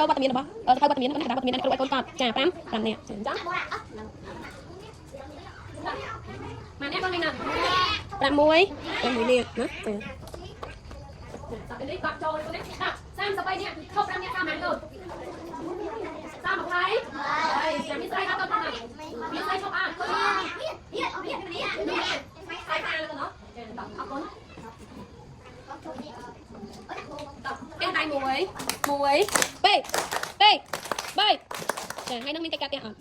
យកវត្តមានរបស់សភៅវត្តមានណាកដាវត្តមានអ្នកគ្រូឲ្យកូនកត់ចា5 5នាក់ចាអញ្ចឹងម៉ាអ្នកកូននេះណា6 6នាក់ណាចានេះកត់ចូលនេះ33នាក់ឈប់5នាក់តាមម៉ានកូន30ហើយចាមានស្រីអត់កូនណាមានស្រីឈប់អត់ស្រីខាងកូនណោះចាអរគុណ ផ្ទះដៃ1 1 2 2 3ចាហើយនឹងមានកិច្ចការផ្ទះអត់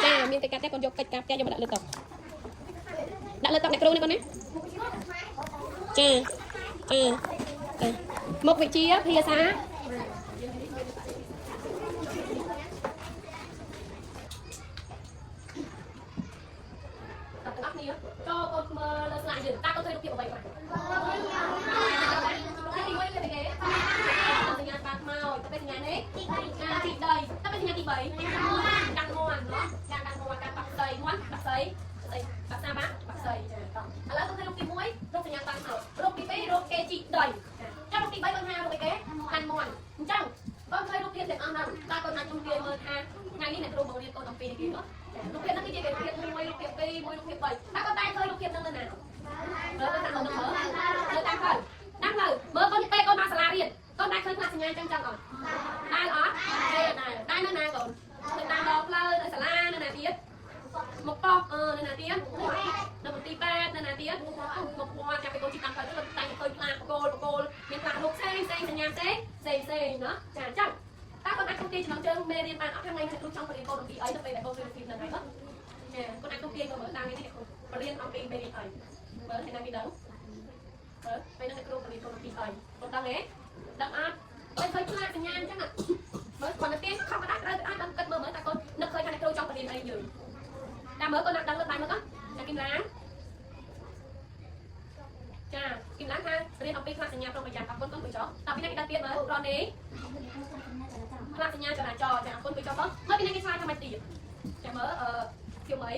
ចាមានកិច្ចការផ្ទះកូនយកកិច្ចការផ្ទះយកមកដាក់លើតុដាក់លើតុអ្នកគ្រូនេះកូនណាចាចាចាមុខវិជ្ជាភាសាទាំងអស់គ្នាចូលកូនមើលលើស្លាកយើងតើកូនឃើញរូបភាពអ្វីខ្លះទី1គឺគេសញ្ញាបាតមកទៅពេលសញ្ញានេះទី3ទីទៅពេលសញ្ញាទី3កាន់មាន់ណោះការកាន់មាន់ការបាក់សីមាន់បាក់សីស្អីបាក់សាបាក់បាក់សីចាតោះឥឡូវកូនឃើញរូបទី1រូបសញ្ញាបាតមករូបទី2រូបគេជីកដីចាចាំរូបទី3កូនថារូបអីគេកាន់មាន់អញ្ចឹងកូនឃើញរូបភាពទាំងអស់ហ្នឹងតើកូនអាចជំរាបមើលថាថ្ងៃនេះអ្នកគ្រូបង្រៀនកូនអំពីនេះគេណោះរូបភាពហ្នឹងគឺជារូបភាព1រូបភាព2 1រូបភាព3តើកូនតែឃើញរូបភាពហ្នឹងនៅណាមើលកូនតាមមើលមើលតាមផ្លូវតាមផ្លូវមើលកូនពេលកូនមកសាលារៀនកូនដែរឃើញផ្លាកសញ្ញាចឹងចឹងអត់ដែរអត់ទេដែរដែរនៅណាកូននៅតាមដងផ្លូវនៅសាលានៅណាទៀតមកប៉ុស្តិ៍អឺនៅណាទៀតនៅមន្ទីរពេទ្យនៅណាទៀតមកវត្តចាប់ពីកូនជិះតាមផ្លូវទៅតែឃើញផ្លាកបកគោលបកគោលមានផ្លាករូបផ្សេងផ្សេងសញ្ញាផ្សេងផ្សេងផ្សេងណោះចាអញ្ចឹងតើកូនអាចទូទាយចំណងជើងមេរៀនបានអត់ថ្ងៃនេះគ្រូចង់បរៀនកូនអំពីអីទៅពេលដែលកូនរៀនពីហ្នឹងហើយអត់ចាកូនអាចទូទាយមើលតាមនេះគ្រូបរៀនអំពីមេរៀនអីមើលឯណាគេដឹងមើលពេលហ្នឹងគ្រូបរៀនកូនអំពីអីកូនដឹងទេដឹងអត់ពេលឃើញផ្លាកសញ្ញាអញ្ចឹងមើលគាត់ទៅទៀងខំក៏ដាក់ត្រូវអាចដឹងគិតមើលមើលតើកូននឹកឃើញថាអ្នកគ្រូចង់បរៀនអីយើងតាមមើលកូនណាដឹងលើកដៃមើលកូនចាគឹមឡានចាគឹមឡានថារៀនអំពីផ្លាកសញ្ញាប្រុងប្រយ័ត្នអរគុណកូនគួយចុះតើពីណាគេដឹងទៀតមើលរននេះផ្លាកសញ្ញាចរាចរណ៍ចាអរគុណគួយចុះបងមើលពីណាគេឆ្លើយថាម៉េចទៀតចាមើលអឺជាមី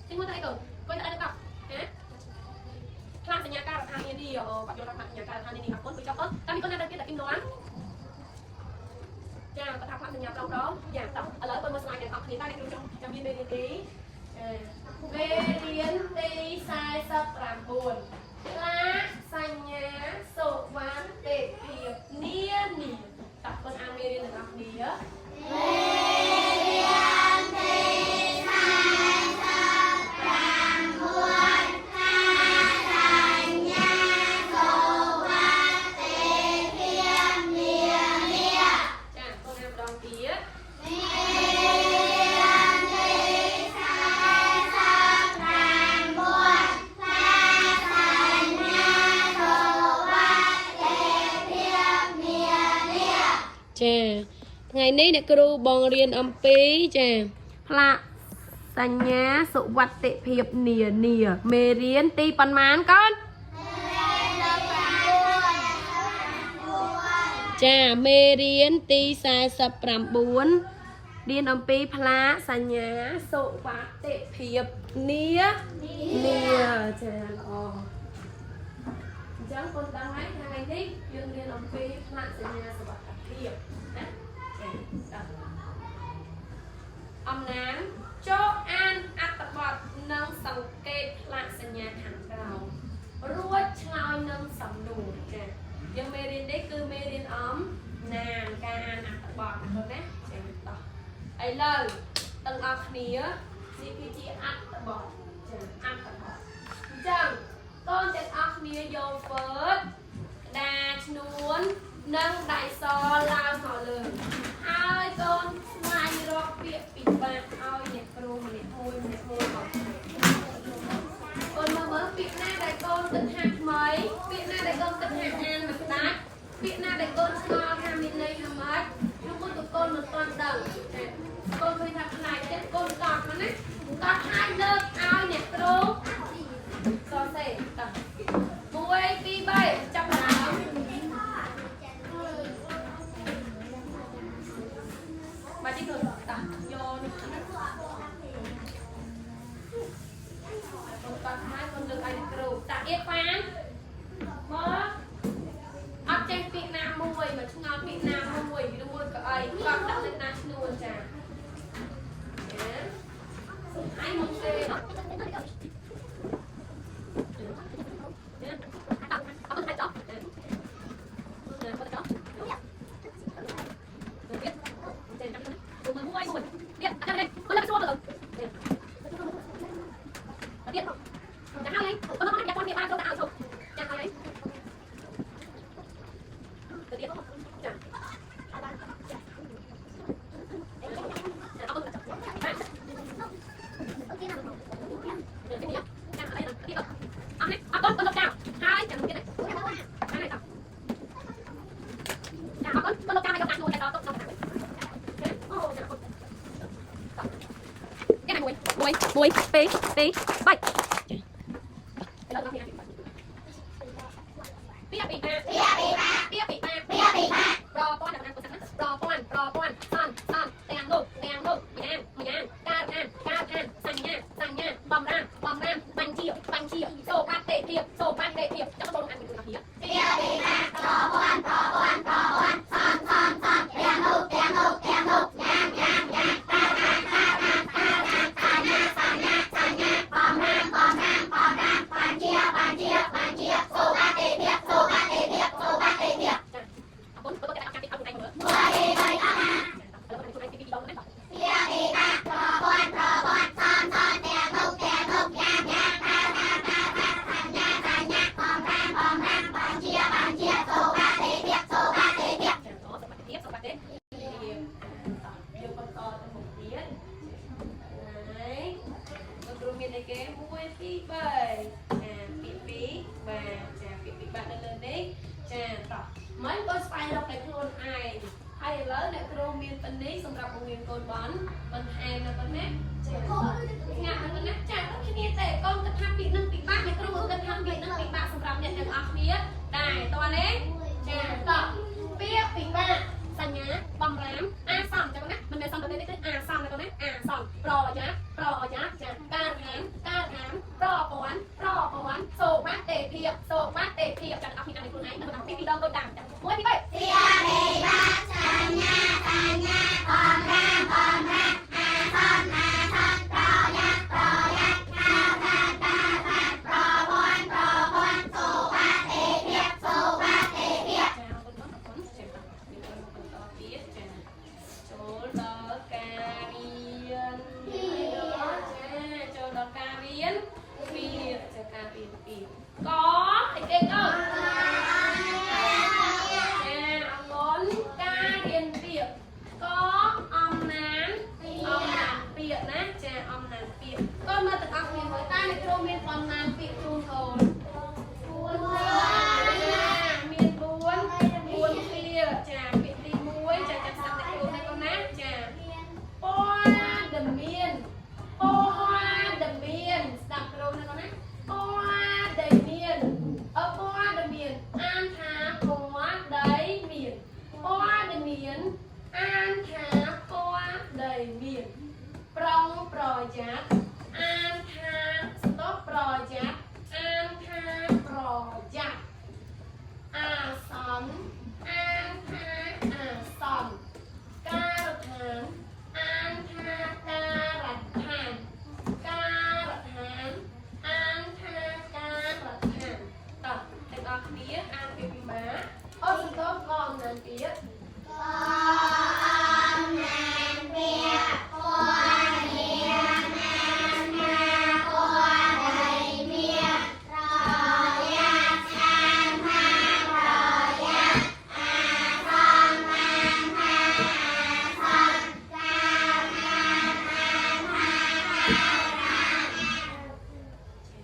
ជាមួយទៅអីកូនកូនទៅអីទៅកប់ហ៎ផ្លាកសញ្ញាការដ្ឋាននានាអូបាក់យល់ថាផ្លាកសញ្ញាការដ្ឋាននានាអរគុណគួយចុះបងតើមានកូនណាដឹងទៀតតែគឹមឡានចាគាត់ថាផ្លាកសញ្ញាប្រុងប្រងយ៉ាតោះឥឡូវកូនមើលស្លាយទាំងអស់គ្នាតើអ្នកគ្រូចង់ចាំមានមេរៀនទីមេរៀនទី49ផ្លាកសញ្ញាសុវត្ថិភាពនានាតោះកូនអានមេរៀនទាំងអស់គ្នាចាកូនអានម្ដងទៀតចាថ្ងៃនេះអ្នកគ្រូបងរៀនអំពីចាផ្លាកសញ្ញាសុវត្ថិភាពនានាមេរៀនទីប៉ុន្មានកូនចាមេរៀនទី49រៀនអំពីផ្លាកសញ្ញាសុវត្ថិភាពនានាចាល្អអញ្ចឹងកូនដឹងហើយថ្ងៃនេះយើងរៀនអំពីផ្លាកសញ្ញាសុវត្ថិភាពណាចាតោះអំណានចូលអានអត្ថបទនិងសង្កេតផ្លាកសញ្ញាខាងក្រោមរួចឆ្លើយនឹងសំណួរចាយើងមេរៀននេះគឺមេរៀនអំណានការអានអត្ថបទណាកូនណាចាតោះឥឡូវទាំងអស់គ្នានេះគឺជាអត្ថបទចាអត្ថបទអញ្ចឹងកូនទាំងអស់គ្នាយកហ្វឺតក្តារឈ្នួននិងដៃសឡើងមកលើហើយកូនស្វែងរកពាក្យពិបាកឲ្យអ្នកគ្រូម្នាក់មួយម្នាក់មួយមកកូនមើលមើលពាក្យណាដែលកូនគិតថាថ្មីពាក្យណាដែលកូនគិតថាអានមិនដាច់ពាក្យណាដែលកូនឆ្ងល់ថាមានន័យថាម៉េចឬមួយក៏កូនមិនទាន់ដឹងចាកូនឃើញថាខ្លាចចិត្តកូនកត់មកណាកត់ហើយលើកឲ្យអ្នកគ្រូសរសេរតោះ1 2 3ចាប់ដើម មកទីខ្លួនតោះយកនេះ ហើយមុនទេណោះអត់អត់ចោះអត់ចោះទៀតចេញចាំមួយមួយមួយទៀតចាំនេះអត់លើសួរទៅទៀតចាំហើយអត់មកយ៉ាគាត់មានបានទៅឲ្យឈប់ចាំហើយទៅទៀតចាំអរគុណ ចាំអីទៀតអត់នេះអត់កូនលុបចោលហើយចាំទៀតហើយតចាំអត់កូនលុបចោលហើយយកដាក់ខ្លួនតែដល់ទុកដល់អូចាំកូនយ៉ាងមួយមួយមួយពីរពីរបីឥឡូវដល់នេះពីពីពីពីពីពីពីពីប្រព័ន្ធណាប្រព័ន្ធប្រព័ន្ធសនសនទាំងនោះទាំងនោះម្យ៉ាងម្យ៉ាងការអានការអានសញ្ញាសញ្ញាបំរាមបំរាមបញ្ជាបញ្ជាសូវតិភាពសូវតិភាពចាំបងអានពីគ្នា អរគុណបងកាត់កាត់ទីអត់ខ្លួនឯងមើលមួយពីរបីអស់ណាឥឡូវខ្លួនឯងទី2ដងណា ចាអូសុខភាពសុខភាពយើងបន្តទៅមុខទៀតហើយលោកគ្រូមានអីគេ1 2 3ចាពាក្យ2បាទចាពាក្យ2បាទនៅលើនេះចាតោះមិនកូនស្វែងរកតែខ្លួនឯងហើយឥឡូវអ្នកគ្រូមានប៉ុណ្នេះសម្រាប់បង្រៀនកូនបនបន្ថែមនៅប៉ុណ្ណាចាងាក់នៅប៉ុណ្ណាចាដូចគ្នាទេកូនគិតថាពាក្យនឹងពិបាកអ្នកគ្រូក៏គិតថាពាក្យនឹងពិបាកសម្រាប់អ្នកទាំងអស់គ្នាដែរតោះទេចាតោះ ពាក្យពិបាកសញ្ញាបំរាមអាសន្នចឹងណាមិនមែនសន្នទៅទេគឺអាសន្នណាកូនណាអាសន្នប្រយ័ត្នប្រយ័ត្នចាការហាមការហាមប្រព័ន្ធប្រព័ន្ធសូវតិភាពសូវតិភាពចាអស់គ្នាអានខ្លួនឯងនៅពីពីរដងដូចតាមចាមួយពីរបីចាអរគុណអរគុណចាយើងបន្តទៀតចាចូលដល់ការរៀនចាចូលដល់ការរៀនពីចាការរៀនពីកអីគេកូន ចាអងន់ការរៀនពាក្យកអំណានអំណានពាក្យណាចាអំណានពាក្យកូនមើលទាំងអស់គ្នាមើលតើអ្នកគ្រូមានប៉ុន្មានពាក្យជូនកូនចាមាន4 4ពាក្យចាពាក្យទី1ចាចាប់ស្ដាប់អ្នកគ្រូណាកូនណាចាព័ត៌មានព័ត៌មានស្ដាប់គ្រូណាកូនណាព័ត៌មានអព័ត៌មានអានថាព័ត៌មានព័ត៌មានអានថាព័ត៌មានប្រុងប្រយ័ត្នអានថាស្តុបប្រយ័ត្នអានថាប្រយ័ត្នអាសន្នអានថាអាសន្នការដ្ឋានអានថាការដ្ឋានការដ្ឋានអានថាការដ្ឋានតោះទាំងអស់គ្នាអានពីពិបាកអូសន្តោសកអំណានទៀត អា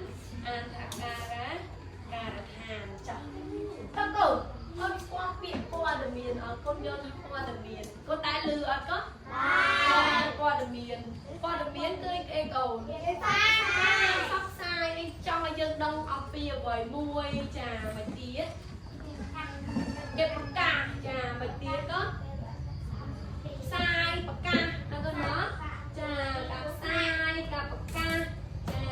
នអានថាការាការដ្ឋានចាស់តើកូនកូនស្គាល់ពាក្យព័ត៌មានអត់កូនយល់ថាព័ត៌មានកូនតែលឺអត់កូនព័ត៌មានព័ត៌មានគឺអីកូនផ្សព្វផ្សាយនេះចង់ឲ្យយើងដឹងអំពីអ្វីមួយចាមួយទៀតគេប្រកាសចាមួយទៀតកូនផ្សាយប្រកាសណាកូនណាចាការផ្សាយការប្រកាសចា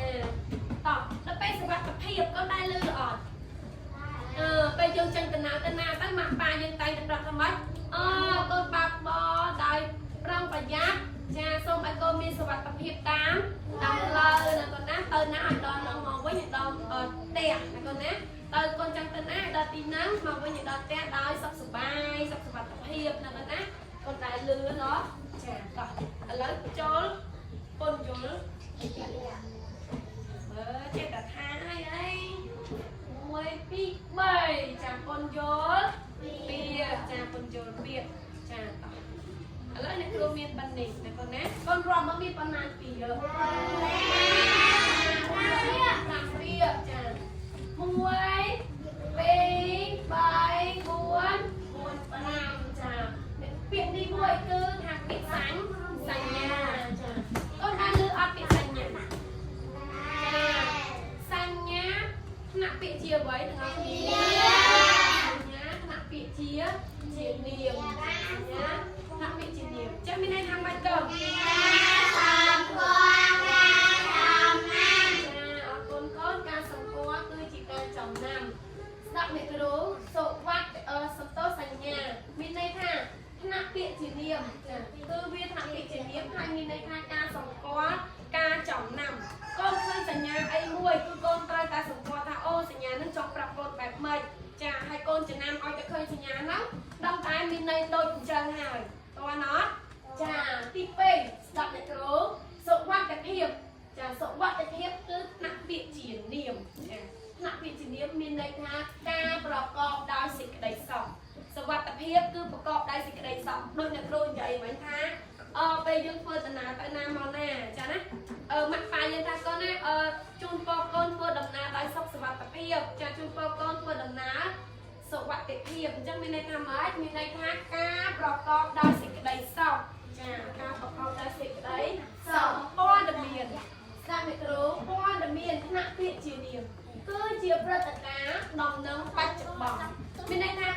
តោះដល់ពេលសុវត្ថិភាពកូនដែរលឺអត់អឺពេលយើងចេញដំណើរទៅណាទៅម៉ាក់ប៉ាយើងតែងតែប្រាប់ថាម៉េចអឺកូនបាក់បដោយប្រុងប្រយ័ត្នចាសូមឲ្យកូនមានសុវត្ថិភាព ទៅណាឲ្យដល់នឹងមកវិញឲ្យដល់ផ្ទះណាកូនណាទៅកូនចង់ទៅណាឲ្យដល់ទីហ្នឹងមកវិញឲ្យដល់ផ្ទះដោយសុខសប្បាយសុខសុវត្ថិភាពណាកូនណាកូនតែលឿនណោះចាតោះឥឡូវចូលពន្យល់មើលចេះតែថាហើយអី1 2 3ចាពន្យល់ពាក្យចាពន្យល់ពាក្យចាតោះឥឡូវអ្នកគ្រូមានប៉ុណ្នេះណាកូនណាកូនរាប់មកមានប៉ុណ្ណាពីយើ5ពាក្យចា1 2 3 4 4 5ចាពាក្យនេះមួយគឺថាពាក្យសញ្ញាចាកូនបានលឺអត់ពាក្យសញ្ញាចាសញ្ញាថ្នាក់ពាក្យជាអ្វីទាំងអស់គ្នាសញ្ញាថ្នាក់ពាក្យជាជានាមសញ្ញាថ្នាក់ពាក្យជានាមចាមានន័យថាម៉េចកូន ចាអរគុណកូនការសម្គាល់គឺជាការចំណាំស្ដាប់អ្នកគ្រូសុវត្ថិសន្តោសញ្ញាមានន័យថាថ្នាក់ពាក្យជានាមចាគឺវាថ្នាក់ពាក្យជានាមហើយមានន័យថាការសម្គាល់ការចំណាំកូនឃើញសញ្ញាអីមួយគឺកូនត្រូវតែសម្គាល់ថាអូសញ្ញានឹងចង់ប្រាប់កូនបែបម៉េចចាហើយកូនចំណាំឲ្យតែឃើញសញ្ញាហ្នឹងដឹងតែមានន័យដូចអញ្ចឹងហើយតើអត់ចាទី2ស្ដាប់អ្នកគ្រូសុវត្ថិភាព ចាសុវត្ថិភាពគឺថ្នាក់ពាក្យជានាមចាថ្នាក់ពាក្យជានាមមានន័យថាការប្រកបដោយសេចក្តីសុខសុវត្ថិភាពគឺប្រកបដោយសេចក្តីសុខដូចអ្នកគ្រូនិយាយមិញថាអពេលយើងធ្វើដំណើរទៅណាមកណាចាណាអឺម៉ាក់ប៉ាយើងថាកូនណាអឺជូនពរកូនធ្វើដំណើរដោយសុខសុវត្ថិភាពចាជូនពរកូនធ្វើដំណើរសុវត្ថិភាពអញ្ចឹងមានន័យថាម៉េចមានន័យថាការប្រកបដោយសេចក្តីសុខចាការប្រកបដោយសេចក្តីសុខព័ត៌មាន ស្ដាប់មីក្រូព័ត៌មានថ្នាក់ពាក្យជានាមគឺជាព្រឹត្តិការណ៍ដំណឹងបច្ចុប្បន្នមានន័យថា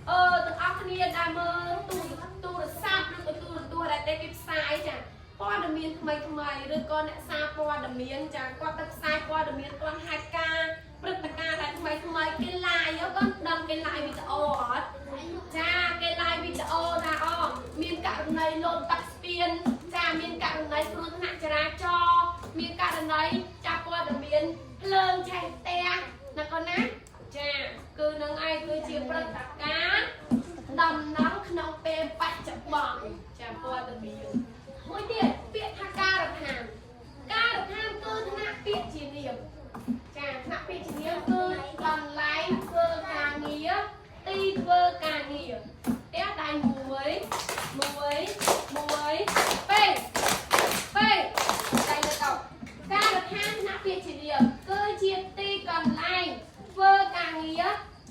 អឺទាំងអស់គ្នាដែលមើលទូទូរស័ព្ទឬក៏ទូរទស្សន៍ដែលគេផ្សាយចាព័ត៌មានថ្មីថ្មីឬក៏អ្នកសារព័ត៌មានចាគាត់ទៅផ្សាយព័ត៌មានទាន់ហេតុការណ៍ព្រឹត្តិការណ៍ដែលថ្មីថ្មីគេ live យកូនដឹងគេ live វីដេអូអត់ចាគេ live វីដេអូថាអូមានករណីលោតទឹកស្ពានចាមានករណីគ្រោះថ្នាក់ចរាចរណ៍មានករណីចាប់ព័ត៌មានភ្លើងឆេះផ្ទះណាកូនណាចាគឺនឹងឯងគឺជាព្រឹត្តិការណ៍ដំណឹងក្នុងពេលបច្ចុប្បន្នចាព័ត៌មានមួយទៀតពាក្យថាការដ្ឋានការដ្ឋានគឺថ្នាក់ពាក្យជានាមចាថ្នាក់ពាក្យជានាមគឺកន្លែងធ្វើការងារទីធ្វើការងារផ្ទះដៃ1 1 1 2 2ដៃលើតោការដ្ឋានថ្នាក់ពាក្យជានាមគឺជាទីកន្លែងធ្វើការងារ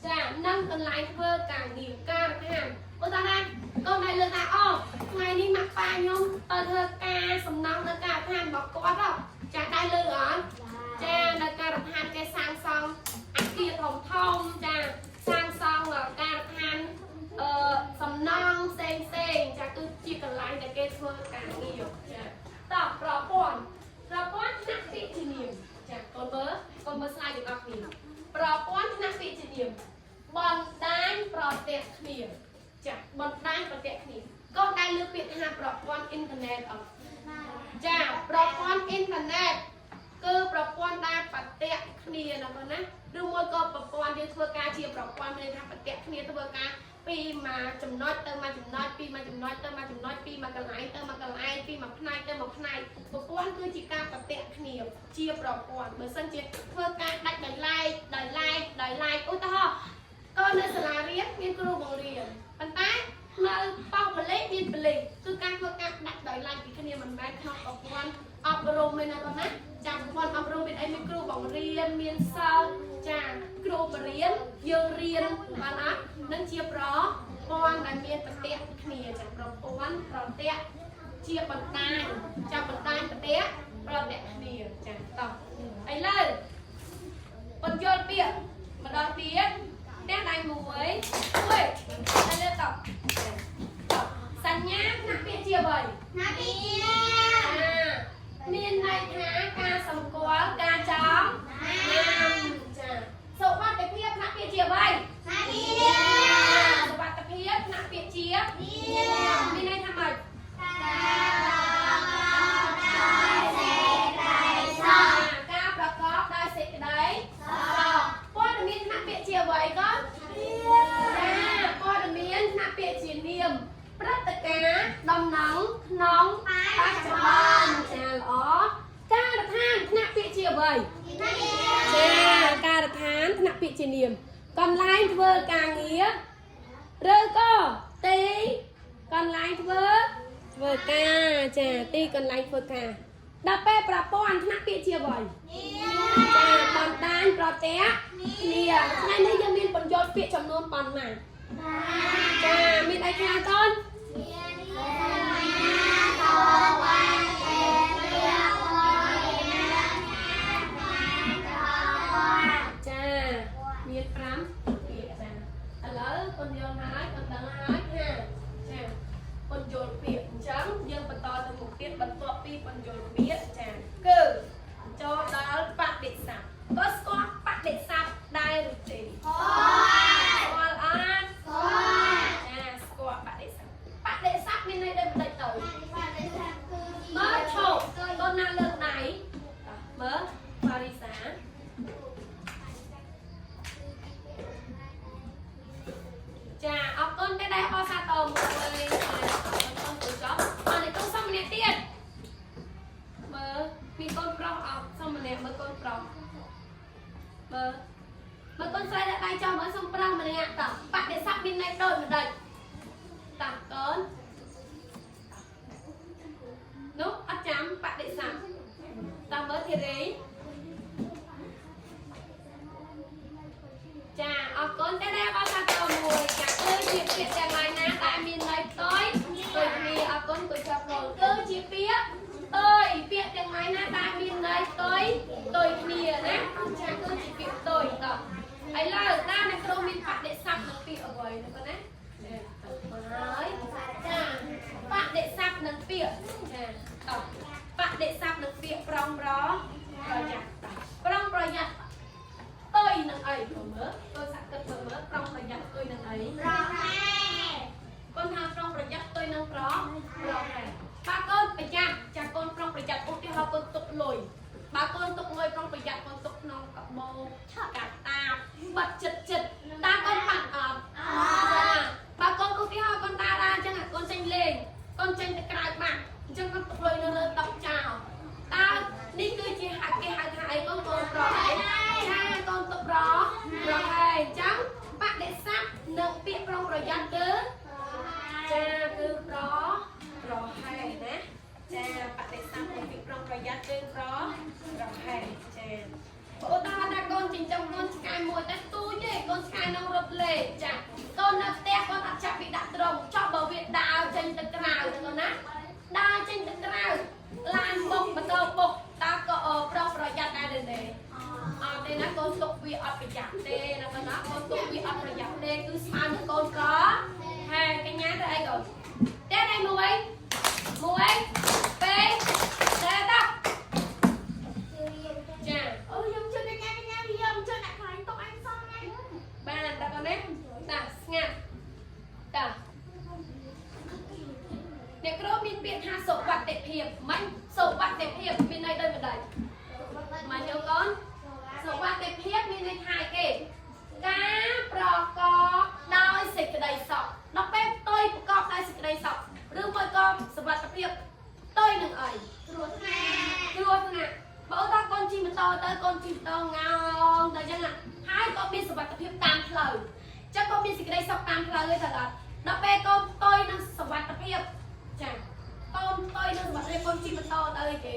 ចានិងកន្លែងធ្វើការងារការដ្ឋានឧទាហរណ៍កូនដៃលើថាអូថ្ងៃនេះម៉ាក់ប៉ាខ្ញុំទៅធ្វើការសំណង់នៅការដ្ឋានរបស់គាត់ហ៎ចាដៃលើអត់ចានៅការដ្ឋានគេសាងសង់អគារធំធំចាសាងសង់ការដ្ឋានអឺសំណង់ផ្សេងផ្សេងចាគឺជាកន្លែងដែលគេធ្វើការងារចាតោះប្រព័ន្ធប្រព័ន្ធថ្នាក់ពាក្យជានាមចាកូនមើលកូនមើល slide ទាំងអស់គ្នាប្រព័ន្ធថ្នាក់ពាក្យជានាមបណ្ដាញប្រតិគ្នាចាបណ្ដាញប្រតិគ្នាកូនដែលលើកពាក្យថាប្រព័ន្ធអ៊ីនធឺណិតអត់ចាប្រព័ន្ធអ៊ីនធឺណិតគឺប្រព័ន្ធដែលប្រតិគ្នាណាកូនណាឬមួយក៏ប្រព័ន្ធយើងធ្វើការជាប្រព័ន្ធមានន័យថាប្រតិគ្នាធ្វើការពីមួយចំណុចទៅមួយចំណុចពីមួយចំណុចទៅមួយចំណុចពីមួយកន្លែងទៅមួយកន្លែងពីមួយផ្នែកទៅមួយផ្នែកប្រព័ន្ធគឺជាការប្រតិគ្នាជាប្រព័ន្ធបើសិនជាធ្វើការដាច់ដោយឡែកដោយឡែកដោយឡែកឧទាហរណ៍កូននៅសាលារៀនមានគ្រូបង្រៀនប៉ុន្តែនៅប៉ោះប៉ូលីសមានប៉ូលីសគឺការធ្វើការដាច់ដោយឡែកពីគ្នាមិនមែនក្នុងប្រព័ន្ធអប់រំទេណាកូនណាចាប្រព័ន្ធអប់រំមានអីមានគ្រូបង្រៀនមានសិស្សចាគ្រូបរៀនយើងរៀនបានអត់នឹងជាប្រព័ន្ធដែលមានប្រតិគ្នាចាប្រព័ន្ធប្រតិជាបណ្ដាញចាបណ្ដាញប្រតិប្រតិគ្នាចាតោះឥឡូវបញ្យល់ពាក្យម្ដងទៀតផ្ទះដៃមួយមួយដៃលើតោះសញ្ញាថ្នាក់ពាក្យជាអ្វី មានន័យថាការសម្គាល់ការចំណាំចាសុវត្ថិភាពថ្នាក់ពាក្យជាអ្វីសុវត្ថិភាពថ្នាក់ពាក្យជាមានន័យថាម៉េច អ្វីចាការដ្ឋានថ្នាក់ពាក្យជានាមកន្លែងធ្វើការងារឬក៏ទីកន្លែងធ្វើធ្វើការចាទីកន្លែងធ្វើការដល់ពេលប្រព័ន្ធថ្នាក់ពាក្យជាអ្វីចាបណ្ដាញប្រទះគ្នាថ្ងៃនេះយើងមានបញ្យល់ពាក្យចំនួនប៉ុន្មានចាមានអីខ្លះកូន ចាមាន5ពាក្យចាឥឡូវកូនយល់ហើយកូនដឹងហើយថាចាកូនយល់ពាក្យអញ្ចឹងយើងបន្តទៅមុខទៀតបន្ទាប់ពីបញ្យល់ពាក្យចាគឺចូលដល់បដិស័ព្ទកូនស្គាល់បដិស័ព្ទដែរឬទេស្គាល់អត់ចាស្គាល់បដិស័ព្ទបដិស័ព្ទមានន័យដូចម្ដេចទៅមើលឈប់កូនណាលើកដៃមើលបារីសា ចាអរគុណទេដែរអរសាទរមួយអរគុណកូនចុះអរនេះកូនសុំម្នាក់ទៀតមើលមានកូនប្រុសអត់សុំម្នាក់មើលកូនប្រុសមើលមើលកូនស្រីដាក់ដៃចុះមើលសុំប្រុសម្នាក់តោះបដិស័ព្ទមានន័យដូចម្ដេចតោះកូននោះអត់ចាំបដិស័ព្ទតោះមើលធីរីចាអរគុណទេដែរអរសាទរមួយចាគឺជាពាក្យទាំងឡាយណាដែលមានន័យផ្ទុយផ្ទុយគ្នាអរគុណគុណចាប់ផងគឺជាពាក្យផ្ទុយពាក្យទាំងឡាយណាដែលមានន័យផ្ទុយផ្ទុយគ្នាណាចាគឺជាពាក្យផ្ទុយតោះឥឡូវតើអ្នកគ្រូមានបដិស័ព្ទនឹងពាក្យអ្វីណាបងណាចាហើយចាបដិស័ព្ទនឹងពាក្យចាតោះបដិស័ព្ទនឹងពាក្យប្រុងប្រប្រយ័ត្នតោះប្រុងប្រយ័ត្ន ផ្ទុយនឹងអីមើលកូនសាក់គិតមើលមើលប្រុងប្រយ័ត្នផ្ទុយនឹងអីកូនថាប្រុងប្រយ័ត្នផ្ទុយនឹងប្រប្រហែលបើកូនប្រយ័ត្នចាកូនប្រុងប្រយ័ត្នឧទាហរណ៍កូនទុកលុយបើកូនទុកលុយប្រុងប្រយ័ត្នកូនទុកក្នុងកាបូបកាតាបបិទចិត្តចិត្តតាកូនបាត់អត់ចាបើកូនឧទាហរណ៍កូនតារាអញ្ចឹងកូនចេញលេងកូនចេញទៅក្រៅបាត់អញ្ចឹងកូនទុកលុយនៅលើតុចោលតើនេះគឺជាហៅគេហៅថាអីកូនកូនប្រអីចាកូនទុកប្រប្រហែលអញ្ចឹងបដិស័ព្ទនិងពាក្យប្រុងប្រយ័ត្នគឺ ចាគឺប្រប្រហែលណាចាបដិស័ព្ទនៃពាក្យប្រុងប្រយ័ត្នគឺប្រប្រហែលចាបើឧទាហរណ៍ថាកូនចិញ្ចឹមកូនឆ្កែមួយតែទូចទេកូនឆ្កែនឹងរត់លេងចាកូននៅផ្ទះកូនអត់ចាប់វាដាក់ត្រង់ចប់បើវាដើរចេញទៅក្រៅទៅកូនណាដើរចេញទៅក្រៅឡានបុកម៉ូតូបុកតើក៏ប្រុងប្រយ័ត្នដែរទេអត់ទេណាកូនទុកវាអត់ប្រយ័ត្នទេណាកូនណាកូនទុកវាអត់ប្រយ័ត្នទេគឺស្មើនឹងកូនប្រហែកញ្ញាទៅអីកូនផ្ទះនេះមួយមួយពីរតែតចា អូខ្ញុំជឿកញ្ញាកញ្ញាខ្ញុំជឿអ្នកខ្លាញ់ទុកអញសងថ្ងៃ បានតើកូនណាតាស្ងាត់តាអ្នកគ្រូមានពាក្យថាសុវត្ថិភាពមិនសុវត្ថិភាពមានន័យដូចម្ដេចមកយកកូនសុវត្ថិភាពមានន័យថាអីគេការប្រកបដោយសេចក្តីសុខដល់ពេលផ្ទុយប្រកបដោយសេចក្តីសុខឬមួយក៏សុវត្ថិភាពផ្ទុយនឹងអី គ្រោះថ្នាក់ គ្រោះថ្នាក់បើឧទាហរណ៍កូនជិះម៉ូតូទៅកូនជិះម៉ូតូងោងទៅអញ្ចឹងហើយក៏មានសុវត្ថិភាពតាមផ្លូវអញ្ចឹងក៏មានសេចក្តីសុខតាមផ្លូវឯងត្រូវអត់ដល់ពេលកូនផ្ទុយនឹងសុវត្ថិភាពចាកូនផ្ទុយនឹងសុវត្ថិភាពកូនជិះម៉ូតូទៅអីគេ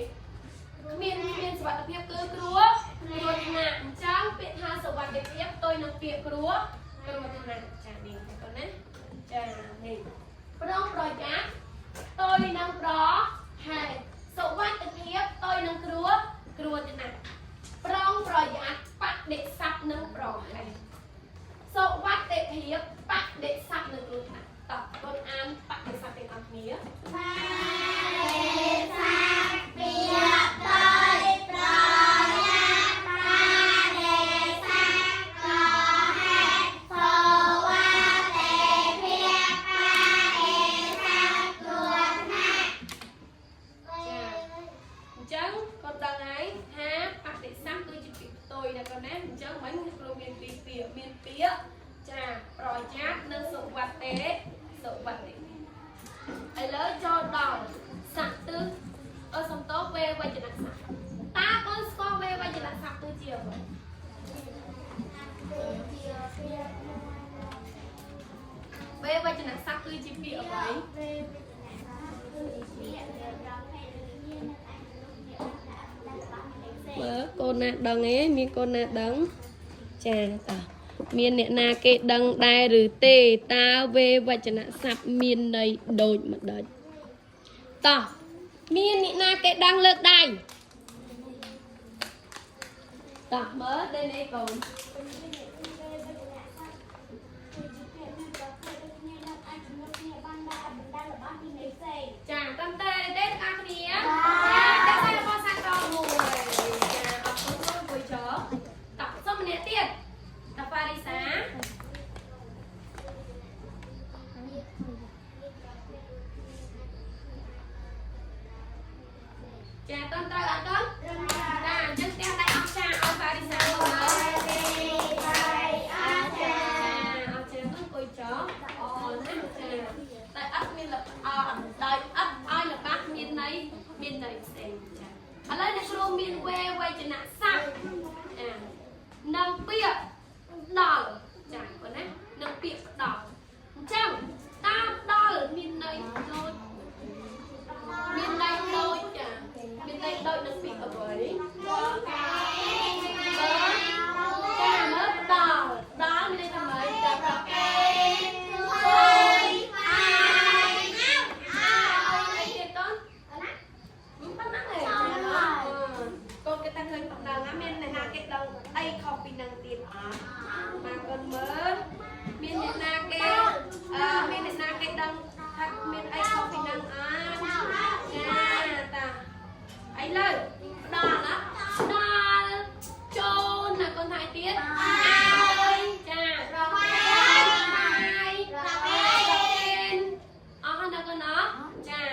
គ្មានគ្មានសុវត្ថិភាពគឺគ្រោះគ្រោះថ្នាក់អញ្ចឹងពាក្យថាសុវត្ថិភាពផ្ទុយនឹងពាក្យគ្រោះគ្រោះថ្នាក់ចានេះកូនណាចានេះប្រុងប្រយ័ត្នផ្ទុយនឹងប្រហែលសុវត្ថិភាពផ្ទុយនឹងគ្រោះគ្រោះថ្នាក់ប្រុងប្រយ័ត្នបដិស័ព្ទនឹងប្រហែលសុវត្ថិភាពបដិស័ព្ទនឹងគ្រោះថ្នាក់តោះកូនអានបដិស័ព្ទទាំងអស់គ្នា ចាអញ្ចឹងកូនដឹងហើយថាបដិស័ព្ទគឺជាពាក្យផ្ទុយណាកូនណាអញ្ចឹងមិញគ្រូមានពីរពាក្យមានពាក្យចាប្រយ័ត្ននិងសុវត្ថិសុវត្ថិឥឡូវចូលដល់ស័ក្តិទិសអឺសំទោសវេវចនៈស័ក្តិតើកូនស្គាល់វេវចន មើលកូនណាដឹងឯងមានកូនណាដឹងចាតោះមានអ្នកណាគេដឹងដែរឬទេតើវេវចនស័ព្ទមានន័យដូចម្ដេចតោះមានអ្នកណាគេដឹងលើកដៃតោះមើលដេនេះកូន ចាតាមតែទេទាំងអស់គ្នាចាតែតែរបស់សាកលមួយចាអរគុណលោកមួយចោតោះសុំម្នាក់ទៀតតាហ្វារីសាចាតើត្រូវអត់កូនចាអញ្ចឹងផ្ទះដៃអស្ចារ្យឲ្យហ្វារីសាមកមើលចាអស្ចារ្យកូនអង្គុយចោអណាស់ចាតែអត់មានលអដោយអត់ឲ្យល្បះមានន័យមានន័យផ្សេងចាឥឡូវអ្នកគ្រូមានវេវចនៈស័ព្ទចានិងពាក្យដល់ចាបងណានិងពាក្យផ្ដល់អញ្ចឹងតាមដល់មានន័យដូចមានន័យដូចចាមានន័យដូចនឹងពាក្យអ្វី ចាមើលដល់ដល់មានន័យថាម៉េចដល់ប្រកេជួយអាយអីទៀតកូនមិនប៉ុណ្ណឹងទេកូនគេតាំងឃើញប៉ុណ្ណឹងណាមានអ្នកណាគេដឹងអីខុសពីនឹងទៀតអត់មកកូនមើលមានអ្នកណាគេអឺមានអ្នកណាគេដឹងថាមានអីខុសពីនឹងអត់ចាតាឥឡូវដល់ណាដល់ចូលណាកូនថាអីទៀតឲ្យចាប្រកេនប្រកេនអស់ណាកូនណាចាឥ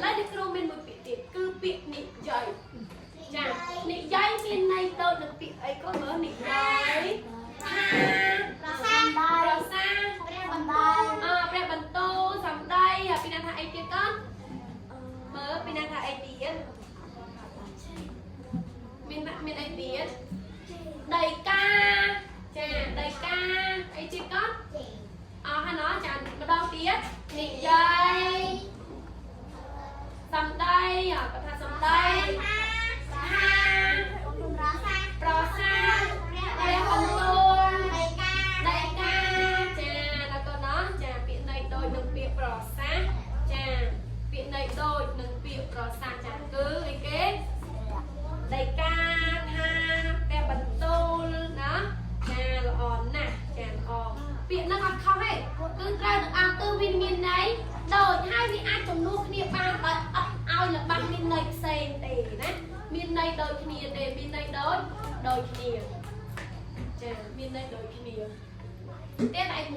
ឡូវនេះគ្រូមានមួយពាក្យទៀតគឺពាក្យនិយាយចានិយាយមានន័យដូចនឹងពាក្យអីកូនមើលនិយាយថាប្រសាព្រះបន្ទូលសម្ដីហើយពីណាថាអីទៀតកូនមើលពីណាថាអីទៀតមានមានអីទៀតដីកាចាដីកាអីទៀតកូនអស់ហើយណោះចាម្ដងទៀតនិយាយសម្ដីអគាត់ថាសម្ដីថាប្រសាព្រះបន្ទូល ដីកាចាដល់កូនណោះចាពាក្យន័យដូចនឹងពាក្យប្រសាសន៍ចាពាក្យន័យដូចនឹងពាក្យប្រសាសន៍ចាគឺអីគេដីកាថាព្រះបន្ទូលណាចាល្អណាស់ចាល្អពាក្យហ្នឹងអត់ខុសទេគឺត្រូវទាំងអស់គឺវាមានន័យដូចហើយវាអាចជំនួសគ្នាបានដោយអត់ឲ្យល្បះមានន័យផ្សេងទេណាមានន័យដូចគ្នាទេមានន័យដូចដូចគ្នាចាមានន័យដូចគ្នា ទៀតឯ1 1 1 2 2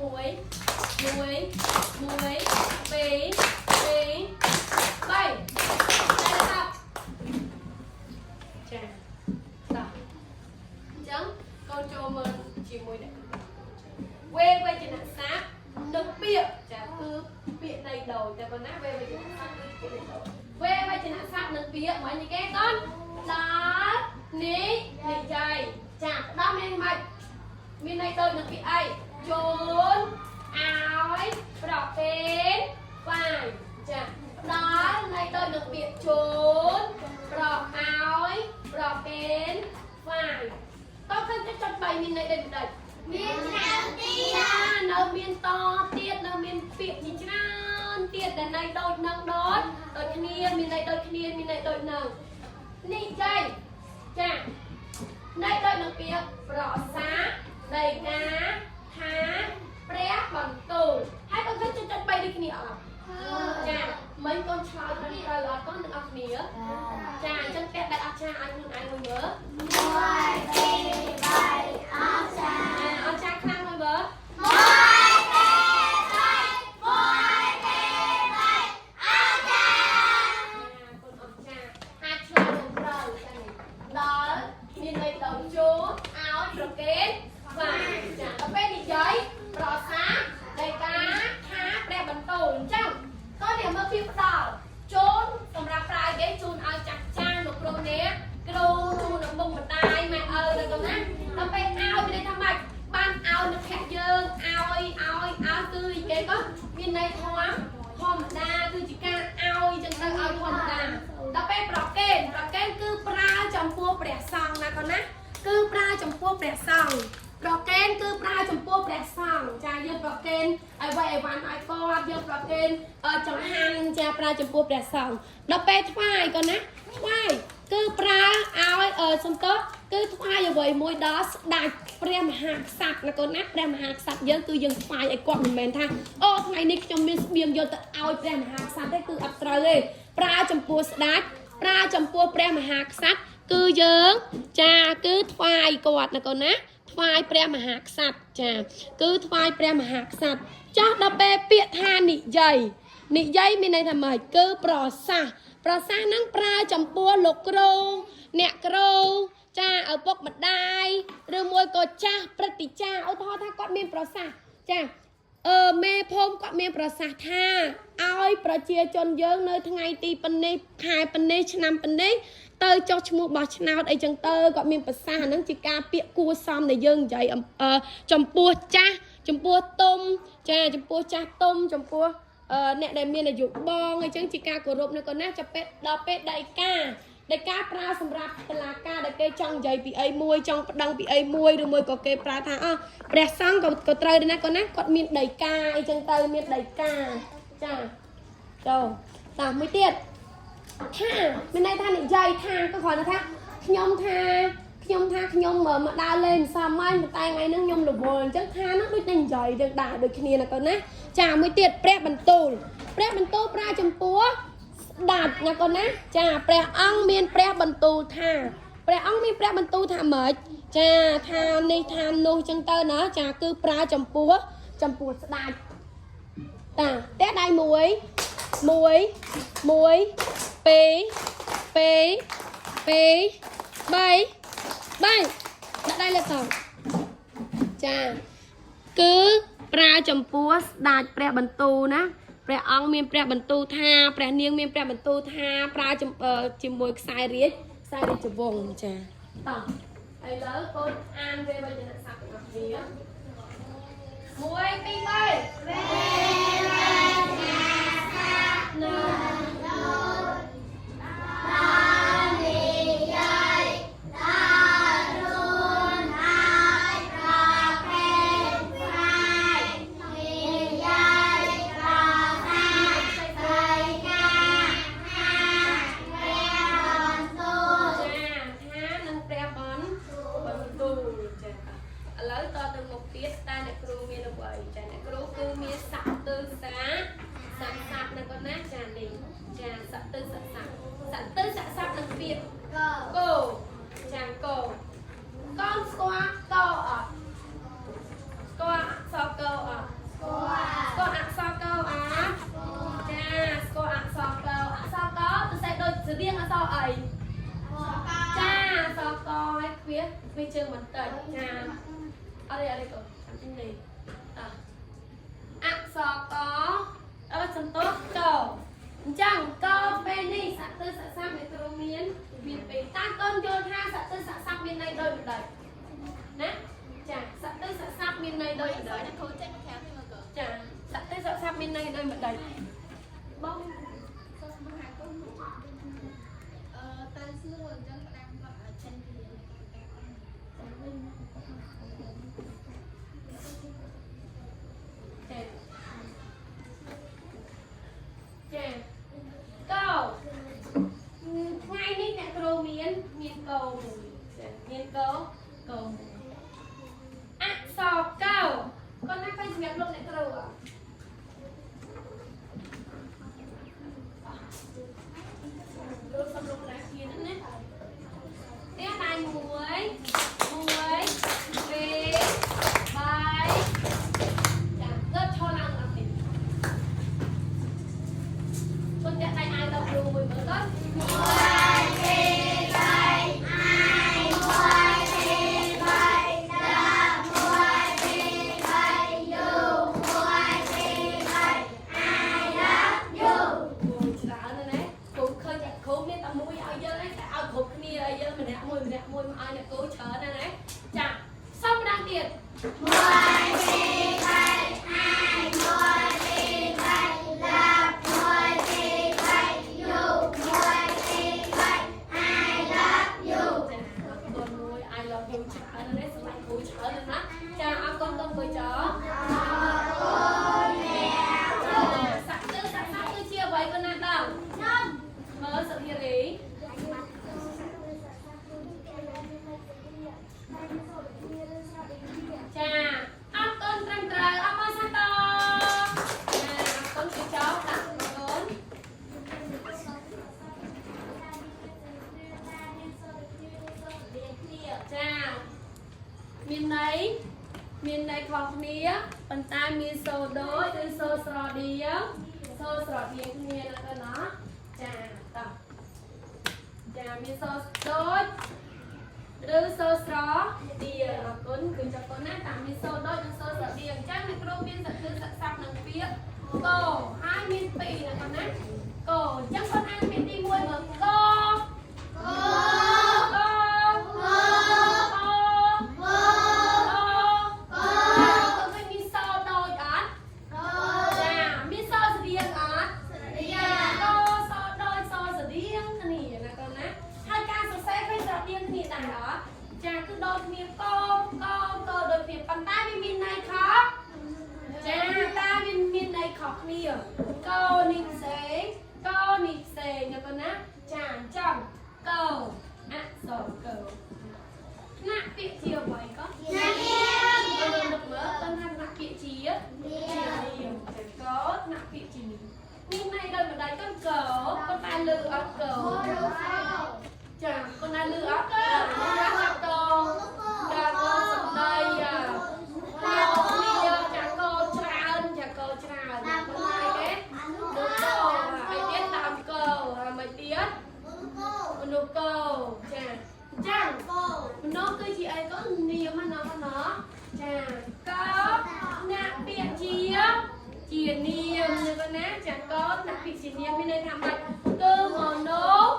3តែតចាតោះអញ្ចឹងកូនចូលមើលជាមួយអ្នកវេវេចនៈស័ព្ទនិងពាក្យចាគឺពាក្យនៃដូចតែប៉ុណ្ណាវេវេចនៈស័ព្ទគឺពាក្យនៃដូចវេវេចនៈស័ព្ទនិងពាក្យមកនេះគេកូនដល់នេះនិយាយចាដល់មានមិនមានន័យដូចនឹងពាក្យអីជូនឲ្យប្រគេនវាយចាដល់ន័យដូចនឹងពាក្យជូនប្រឲ្យប្រគេនវាយតើឃើញចុច3មានន័យដូចម្ដេចចានៅមានតទៀតនៅមានពាក្យជាច្រើនទៀតដែលន័យដូចនឹងដូចដូចគ្នាមានន័យដូចគ្នាមានន័យដូចនឹងនេះចៃចាន័យដូចនឹងពាក្យប្រសាដីកាថាព្រះបន្ទូលហើយក៏ឃើញចុច3ដូចគ្នាអត់ចាមិញកូនឆ្លើយត្រឹមត្រូវអត់កូនទាំងអស់គ្នាចាអញ្ចឹងផ្ទះដៃអស្ចារ្យឲ្យខ្លួនឯងមួយមើលអស្ចារ្យខ្លាំងមួយមើល កូនអស្ចារ្យអាចឆ្លើយត្រឹមត្រូវចានេះដល់មានន័យដល់ចូលឲ្យប្រគេនស្វាចាដល់ពេលនិយាយប្រសាដីកាថាព្រះបន្ទូលអញ្ចឹងតោះនេះមើលពីផ្ដល់ជូនសម្រាប់ប្រើគេជូនឲ្យចាស់ចាស់លោកគ្រូអ្នកគ្រូជូនឪពុកម្ដាយម៉ែឪដល់កូនណាដល់ពេលឲ្យមានន័យថាម៉េចបានឲ្យមិត្តភក្តិយើងឲ្យឲ្យឲ្យគឺគេក៏មានន័យធម៌ធម្មតាគឺជាការឲ្យចឹងទៅឲ្យធម្មតាដល់ពេលប្រគេនប្រគេនគឺប្រើចំពោះព្រះសង្ឃណា ចំពោះព្រះសង្ឃប្រកេនគឺប្រើចំពោះព្រះសង្ឃចាយើងប្រកេនអ្វីអីវ៉ាន់ឲ្យគាត់យើងប្រកេនចង្ហាន់ចាប្រើចំពោះព្រះសង្ឃដល់ពេលថ្វាយក៏ណាថ្វាយគឺប្រើឲ្យសំទោសគឺថ្វាយអ្វីមួយដល់ស្ដេចព្រះមហាក្សត្រណាកូនណាព្រះមហាក្សត្រយើងគឺយើងថ្វាយឲ្យគាត់មិនមែនថាអូថ្ងៃនេះខ្ញុំមានស្បៀងយកទៅឲ្យព្រះមហាក្សត្រទេគឺអត់ត្រូវទេប្រើចំពោះស្ដេចប្រើចំពោះព្រះមហាក្សត្រគឺយើងចាគឺថ្វាយគាត់ណាកូនណាថ្វាយព្រះមហាក្សត្រចាគឺថ្វាយព្រះមហាក្សត្រចោះដល់ពេលពាក្យថានិយាយនិយាយមានន័យថាម៉េចគឺប្រសាសន៍ប្រសាសន៍ហ្នឹងប្រើចំពោះលោកគ្រូអ្នកគ្រូចាឪពុកម្ដាយឬមួយក៏ចាស់ព្រឹទ្ធាចារ្យឧទាហរណ៍ថាគាត់មានប្រសាសន៍ចាមេភូមិគាត់មានប្រសាសន៍ថាឲ្យប្រជាជនយើងនៅថ្ងៃទីប៉ុណ្នេះខែប៉ុណ្នេះឆ្នាំប៉ុណ្នេះទៅចុះឈ្មោះបោះឆ្នោតអីចឹងទៅគាត់មានប្រសាសន៍អាហ្នឹងជាការពាក្យគួសមដែលយើងនិយាយចំពោះចាស់ចំពោះទុំចាចំពោះចាស់ទុំចំពោះអ្នកដែលមានអាយុបងអីចឹងជាការគោរពនៅកូនណាចាប់ពេលដល់ពេលដីកាដីកាប្រើសម្រាប់តឡាការដែលគេចង់និយាយពីអីមួយចង់ប្តឹងពីអីមួយឬមួយក៏គេប្រើថាអោះព្រះសង្ឃក៏ត្រូវដែរណាកូនណាគាត់មានដីកាអីចឹងទៅមានដីកាចាចូលតាមួយទៀតថាមានន័យថានិយាយថាក៏គ្រាន់តែថាខ្ញុំថាខ្ញុំថាខ្ញុំមកដើរលេងម្សិលមិញប៉ុន្តែថ្ងៃហ្នឹងខ្ញុំរវល់អញ្ចឹងថាហ្នឹងដូចតែនិយាយទាំងដែរដូចគ្នាណាកូនណាចាមួយទៀតព្រះបន្ទូលព្រះបន្ទូលប្រើចំពោះស្ដេចណាកូនណាចាព្រះអង្គមានព្រះបន្ទូលថាព្រះអង្គមានព្រះបន្ទូលថាម៉េចចាថានេះថានោះអញ្ចឹងទៅណាចាគឺប្រើចំពោះចំពោះស្ដេចតាផ្ទះដៃ1 1 1 2 2 2 3 3ដាក់ដៃលើកងចាគឺប្រើចំពោះស្ដេចព្រះបន្ទូលណាព្រះអង្គមានព្រះបន្ទូលថាព្រះនាងមានព្រះបន្ទូលថាប្រើជាមួយខ្សែរាជខ្សែរាជវង្សចាតោះឥឡូវកូនអានវេវចនៈស័ព្ទទាំងអស់គ្នា1 2 3វេវចនៈស័ព្ទនៅ ចាថានឹងព្រះបន្បន្ទូលចាឥឡូវតទៅមុខទៀតតើអ្នកគ្រូមានអ្វីចាអ្នកគ្រូគឺមានស័ក្តិទិសាស័ក្តិស័ព្ទណាកូនណាចានេះចាស័ក្តិទិស័ក្តិស័ក្តិទិស័ក្តិស័ព្ទនឹងពាក្យកោចាកោកូនស្គាល់កោអត់ស្គាល់អក្សរកោអត់ស្គាល់អក្សរកោអត់ចាស្គាល់អក្សរកោអក្សរកោទៅសេដូចស្រៀងអក្សរអី ចាសកឲ្យខ្វៀខ្វៀជើងបន្តិចចាអត់ទេអត់ទេកូនចាំទីនេះតោះអក្សរកអឺសន្តោសកអញ្ចឹងកពេលនេះសត្វទិសស័ព្ទអ្នកគ្រូមានមានពីរតាកូនយល់ថាសត្វទិសស័ព្ទមានន័យដូចម្ដេចណាចាសត្វទិសស័ព្ទមានន័យដូចម្ដេច អ្នកគ្រូចេញមកក្រៅពីមកក ចាសត្វទិសស័ព្ទមានន័យដូចម្ដេចបង សូមមហាកូនអឺទៅស្រួលអញ្ចឹងផ្ដាំគាត់ឲ្យចេញពីការ ចាចាកោថ្ងៃនេះអ្នកគ្រូមានមានកោមួយចាមានកោកោមួយអក្សរកោគាត់ណាឃើញសម្រាប់លោកអ្នកគ្រូអត់លោកសំលោកណាគ្នាហ្នឹងណាផ្ទះដៃ1 1 2 3ចាទៅឈរឡើងអត់ទេកូនចាក់ដៃអាយដល់គ្រូមួយមើលទៅ អូច្រើនណាស់ណាគ្រូឃើញតែគ្រូមានតែមួយឲ្យយើងឯងតែឲ្យគ្រប់គ្នាឲ្យយើងម្នាក់មួយម្នាក់មួយមកឲ្យអ្នកគ្រូច្រើនណាស់ណាចាសុំម្ដងទៀតចាកូនមួយ I love you ច្រើនណាស់ណា មានន័យមានន័យខុសគ្នាប៉ុន្តែមានសូរដូចឬសូរស្រដៀងសូរស្រដៀងគ្នាណាកូនណាចាតោះចាមានសូរដូចឬសូរស្រដៀងអរគុណគឺចាកូនណាតាមមានសូរដូចនិងសូរស្រដៀងអញ្ចឹងអ្នកគ្រូមានសគឺស័ក្តិស័ព្ទនឹងពាក្យកោហើយមានពីរណាកូនណាកោអញ្ចឹងកូនអានពាក្យទី1មើលកោកោកោកោកោកោឃើញមានសូរដូចអត់ចាមានសូរស្រដៀងអត់កោសូរដូចសូរស្រដៀងគ្នាណាកូនណាហើយការសរសេរឃើញស្រដៀងគ្នាដែរអត់ចាគឺដូចគ្នាកោកោកោដូចគ្នាប៉ុន្តែវាមានន័យខុសចាតាវាមានន័យខុសគ្នាកោនេះផ្សេងកោនេះផ្សេងណាកូនណាចាអញ្ចឹងកោអក្សរកោថ្នាក់ពាក្យជាអ្វីកោ កូននឹកមើលកូនថាថ្នាក់ពាក្យជាជានាមចាកោថ្នាក់ពាក្យជានាមនេះណៃដោយម្ដាយកូនកោកូនតែលឺអត់កោចាកូនតែលឺអត់កោចាកោចាកោសំដីចាកោគ្នាចាកោច្រើនចាកោច្រើនកូនតែគេដូចកោហើយទៀតតាមកោហើយមិនទៀតមនុស្សកោចាអញ្ចឹងមនុស្សគឺជាអីកូននាមណាណាចាកោអ្នកពាក្យជាជានាមណាកូនណាចាកោអ្នកពាក្យជានាមមានន័យថាម៉េចគឺមនុស្ស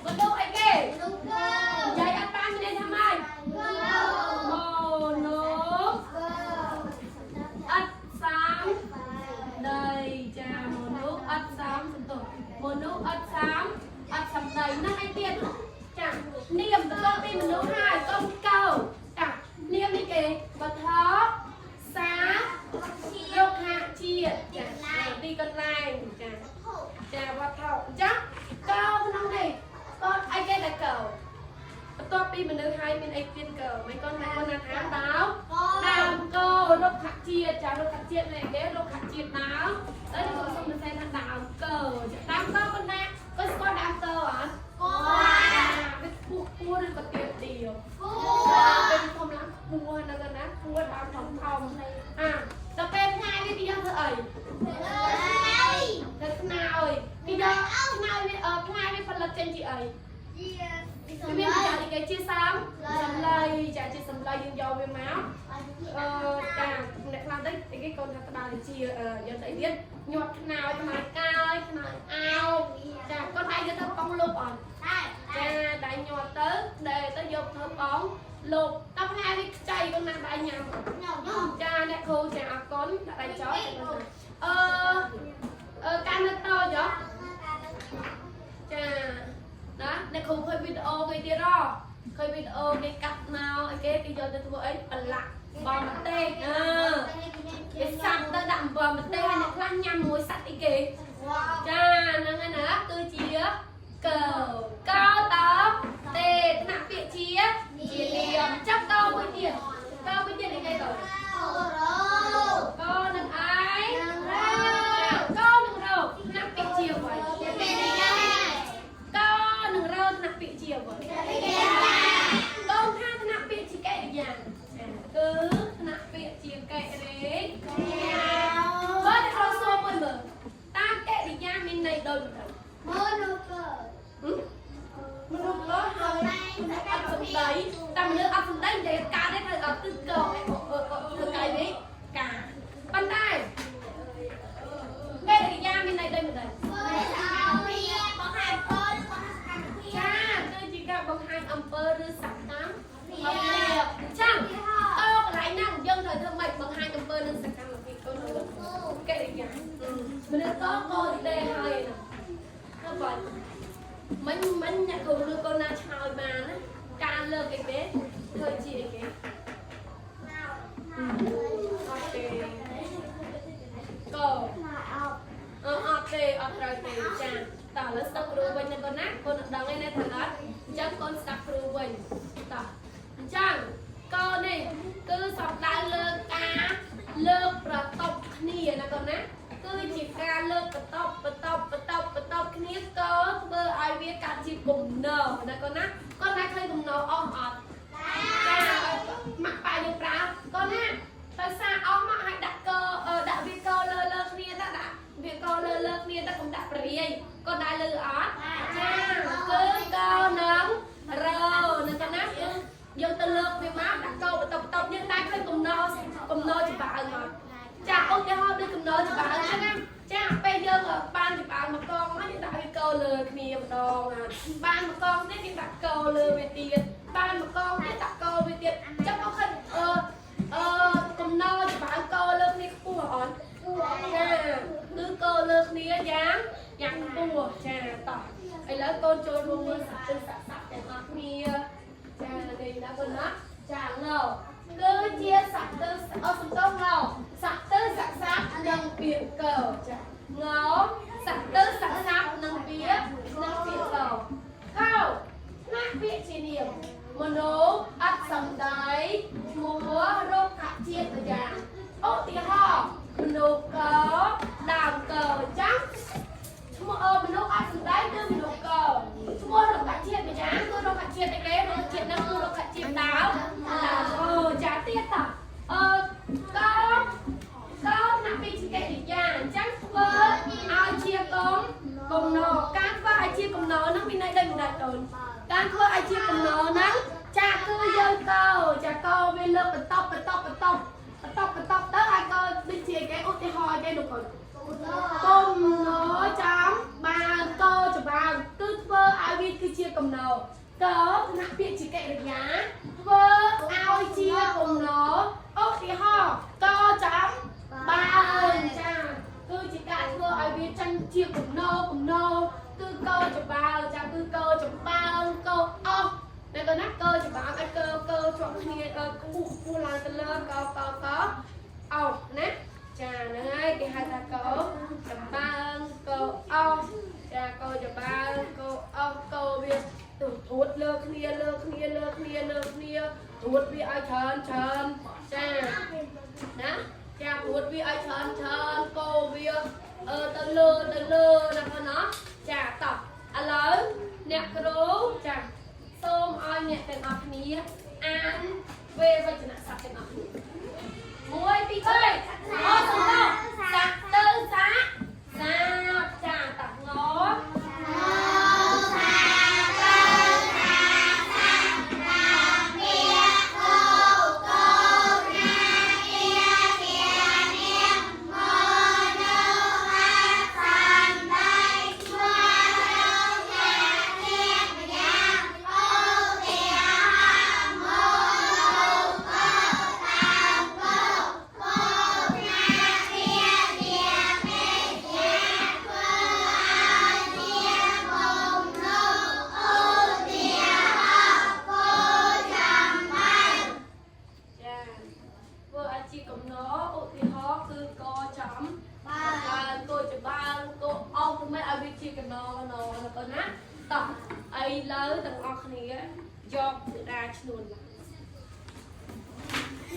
មនុស្សអីគេនិយាយអត់បានមានន័យថាម៉េចមនុស្សអត់សំដីចាមនុស្សអត់សំសន្ទុះមនុស្សអត់សំអត់សំដីណាអីទៀតចានាមបន្ទាប់ពីមនុស្សហើយកូនកោចានាមនេះគេបថសារុក្ខជាតិចាទីកន្លែងចាចាវត្ថុអញ្ចឹងកោក្នុងនេះកូនអីគេដែលកោបន្ទាប់ពីមនុស្សហើយមានអីទៀតកោមិនកូនណាកូនណាថាដើមដើមកោរុក្ខជាតិចារុក្ខជាតិនេះគេរុក្ខជាតិដើមតែខ្ញុំសូមសរសេរថាដើមកោចាដើមកោកូនណាកូនស្គាល់ដើមកោអត់វាខ្ពស់ខ្ពស់ឬក៏ទៀបទៀបពេលធំឡើងខ្ពស់ហ្នឹងណាខ្ពស់ដើមធំធំអាដល់ពេលថ្ងៃនេះគេយកធ្វើអីធ្វើខ្នើយគេយកខ្នើយវាផ្លែវាផលិតចេញជាអីវាមានប្រយោជន៍អីគេជាសំសម្លៃចាជាសម្លៃយើងយកវាមកអឺចាអ្នកខ្លះទៅគេកូនថាក្បាលជាយកទៅអីទៀតញាត់ខ្នើយខ្នើយកាយខ្នើយអោបចាកូនឯងយកទៅបងលុបអត់ចាដៃញាត់ទៅដែលទៅយកធ្វើបងលុបតផ្លែវាខ្ចីកូនណាដៃញ៉ាំចាអ្នកគ្រូចាអរគុណដាក់ដៃចោលអឺអឺការនៅតចុះចាណាអ្នកគ្រូឃើញវីដេអូគេទៀតហ៎ឃើញវីដេអូគេកាត់មកអីគេគេយកទៅធ្វើអីប្រឡាក់បំម្ទេសអឺគេសាប់ទៅដាក់អំបិលម្ទេសហើយអ្នកខ្លះញ៉ាំមួយសัตว์អីគេចាហ្នឹងហើយណាគឺជាកោកោតទេថ្នាក់ពាក្យជាជានាមចាប់កោមួយទៀតកោមួយទៀតអីគេកោកោនឹងឯងកោនឹងរោថ្នាក់ពាក្យជាអ្វីកោនឹងរោថ្នាក់ពាក្យជាអ្វីកូនថាថ្នាក់ពាក្យជាកិរិយាគឺថ្នាក់ពាក្យជាកិរិយាបើតែរកសួរមួយមើលតាមកិរិយាមានន័យដូចម្ដេចមនុស្សលោហើយអត់សំដីតែមនុស្សអត់សំដីនិយាយការទេត្រូវអត់គឺកោធ្វើកាយនេះការប៉ុន្តែកិរិយាមានន័យដូចម្ដេចចាគឺជាការបង្ហាញអំពើឬសកម្មភាពអញ្ចឹងតកន្លែងហ្នឹងយើងត្រូវធ្វើម៉េចបង្ហាញអំពើនិងសកម្មភាពកូនកិរិយាមនុស្សកកទេហើយហ្នឹងហើយបើមិញមិញអ្នកគ្រូលើកូនណាឆ្លើយបានណាការលើកអីគេធ្វើជាអីគេអត់ទេកអឺអត់ទេអត់ត្រូវទេចាតោះឥឡូវស្ដាប់គ្រូវិញណាកូនណាកូននឹងដឹងឯណាត្រូវអត់អញ្ចឹងកូនស្ដាប់គ្រូវិញតោះអញ្ចឹងកូននេះគឺសំដៅលើការលើកប្រតបគ្នាណាកូនណាគឺជាការលើកបន្តបបន្តបបន្តបបន្តបគ្នាកូនធ្វើឲ្យវាកាត់ជាគំនរណាកូនណាកូនណាឃើញគំនរអស់អត់ចាម៉ាក់ប៉ាយើង មកកងទៀតយើងដាក់កលើវាទៀតបានមកកងទៀតដាក់កវាទៀតចាំមកឃើញអឺអឺកំណោច្បាំងកលើគ្នាខ្ពស់អត់ចាគឺកលើគ្នាយ៉ាងយ៉ាងខ្ពស់ចាតោះឥឡូវកូនចូលរួមមើលសត្វទិសសត្វទាំងអស់គ្នាចានេះណាកូនណាចាងោគឺជាសត្វទិសអសំទោសងោសត្វទិសសត្វនិងពាក្យកចាងោសត្វទិសសត្វនិងពាក្យនិងពាក្យកកោថ្នាក់ពាក្យជានាមមនុស្សអត់សំដីឈ្មោះរុក្ខជាតិយ៉ាងឧទាហរណ៍មនុស្សកដើមកចាំឈ្មោះអមនុស្សអត់សំដីគឺមនុស្សកឈ្មោះរុក្ខជាតិម្យ៉ាងគឺរុក្ខជាតិអីគេរុក្ខជាតិហ្នឹងគឺរុក្ខជាតិដើមដើមអូចាទៀតតអឺកកថ្នាក់ពីជាកិរិយាអញ្ចឹងធ្វើឲ្យជាកុំកំណការធ្វើឲ្យជាកំណហ្នឹងមានន័យដូចម្ដេចកូនការធ្វើឲ្យជាកំណហ្នឹងចាគឺយើងកចាកវាលើកបន្តបន្តបន្តបន្តបន្តទៅឲ្យកដូចជាគេឧទាហរណ៍គេលោកកូន កំណចាំបានកច្បាងគឺធ្វើឲ្យវាគឺជាកំណកថ្នាក់ពាក្យជាកិរិយាធ្វើឲ្យជាកំណឧទាហរណ៍កចាំបានចាគឺជាការធ្វើឲ្យវាចាញ់ជាកំណកំណគឺកច្បាងចាគឺកចំបាងកអស់តែកណាកច្បាងឲ្យកកជាប់គ្នាខ្ពស់ខ្ពស់ឡើងទៅលើកកកអោណាចាហ្នឹងហើយគេហៅថាកចំបាងកអស់ចាកចំបាងកអស់កវាទៅត្រួតលើគ្នាលើគ្នាលើគ្នាលើគ្នាត្រួតវាឲ្យច្រើនច្រើនចាណាចាត្រួតវាឲ្យច្រើនច្រើនកវាអឺទៅលើទៅលើណាបងណាចាតោះឥឡូវអ្នកគ្រូចាសូមឲ្យអ្នកទាំងអស់គ្នាអានវេវចនៈស័ព្ទទាំងអស់គ្នា1 2 3អូសំដៅសាក់ទៅសាក់សាបចាតងចាធ្វើអាជីពកំណឧទាហរណ៍គឺកចំបានកច្បាងកអស់មិនឲ្យវាជាកំណកណណាបងណាតោះឥឡូវទាំងអស់គ្នាយកក្តារឈ្នួនឡើង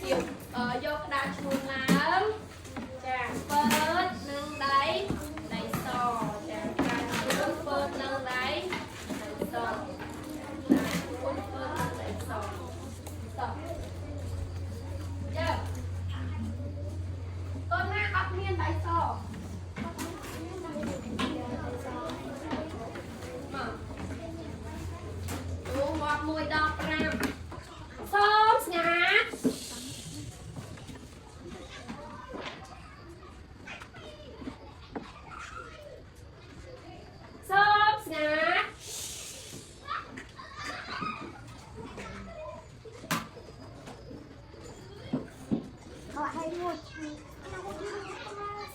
យកយកក្តារឈ្នួនឡើងចាពើតនឹងដៃដៃសចាក្តារឈ្នួនពើតនឹងដៃដៃសក្តារឈ្នួនពើតនឹងដៃសតោះ ចាកូនណាអត់មានដៃសមកអូមក1ដល់5សូមស្ងាត់សូមស្ងាត់